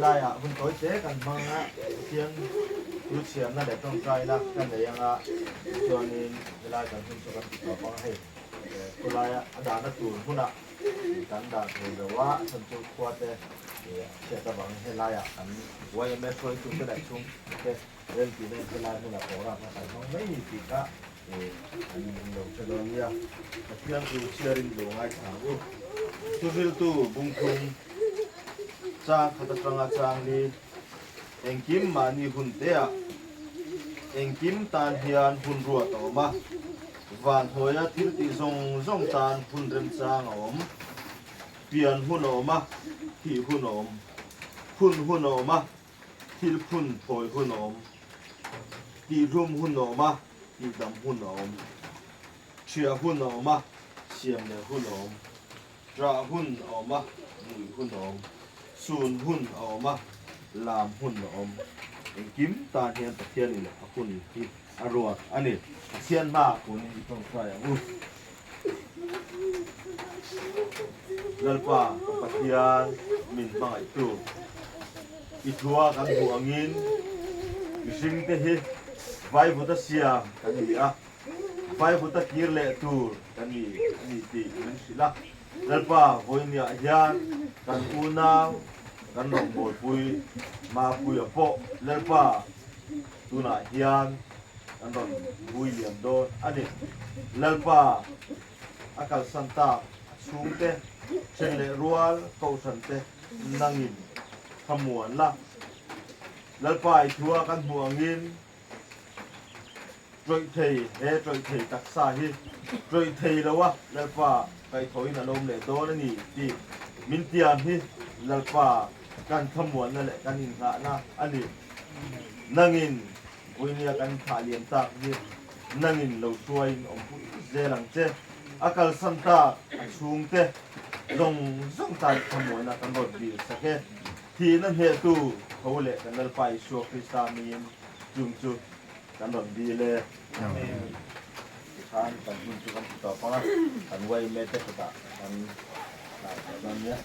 Helaiah hun tawi te kan hmang a, Pathian thu chhiarna leh tawngtaina ka nei anga tichuanin helai kan hun chu kan ti tawp ang a hei khawlaia a dahna tur hmunah kan dah thei lo a, a chhan chu khua te a chhiat avangin helaiah kan yma hruaitute leh chhungte remtihna in helai hmunah program kha kan hmang mai ni tih kha an lo hre dawn nia. Pathian thu chhiarin lo ngaithla ang u. Thuhriltu bungphung chang khat atanga chang li engkim mahni hun teah engkim tan hian hun ruat a awm a, van hnuaia thil tih zawng zawng tan hun remchang a awm, pian hun a awm a, thih hun a awm, phun hun a awm a, Thil phun thawi hun a awm, tihhlum hun a awm a, tihdam hun a awm. Ṭhiah hun a awm a, siam leh hun a awm. Ṭah hun a awm a, nuih hun a awm. Sun hun a awm a, lam hun a awm. Engkim tan hian Pathianin a hun hi a ruat a ni. Pathian hma kunin i tawngtai ang u. Lalpa ka Pathian min hmangaihtu, i thua kan hmuh angin mihringte hi vaivuta siam kan ni a, vaivuta kir leh tur kan ni a ni tih min hrilh a. Lalpa vawiiniah hian kan unau kan rawngbawlpui Mapuia pawh Lalpa tunah hian kan rawn vui liam dawn a ni. Lalpa a kalsan tak a chhungte, then leh rual kohhran te nangin thlamuan la. Lalpa i thua kan hmuh angin tawih thei he tawih thei taksa hi tawih thei lo a Lalpa kaihthawhin a lawm leh dawn a ni tih min tiam hi Lalpa kan thlamuanna leh kan inngahna a ni. Nangin Vawinia kan thah lian tak hi nangin lo hruaiin awm pui zel ang che. A kalsan tak a chhungte zawng zawng tan thlamuana kan rawn dil sak e. Thihna hnehtu tho leh kan Lalpa Isua Krista miin chung chu kan rawn dil e. Amen. Tikhan kan hun chu kan ti tawp ang a, kan yma te kutah kan dah tawh dawn nia.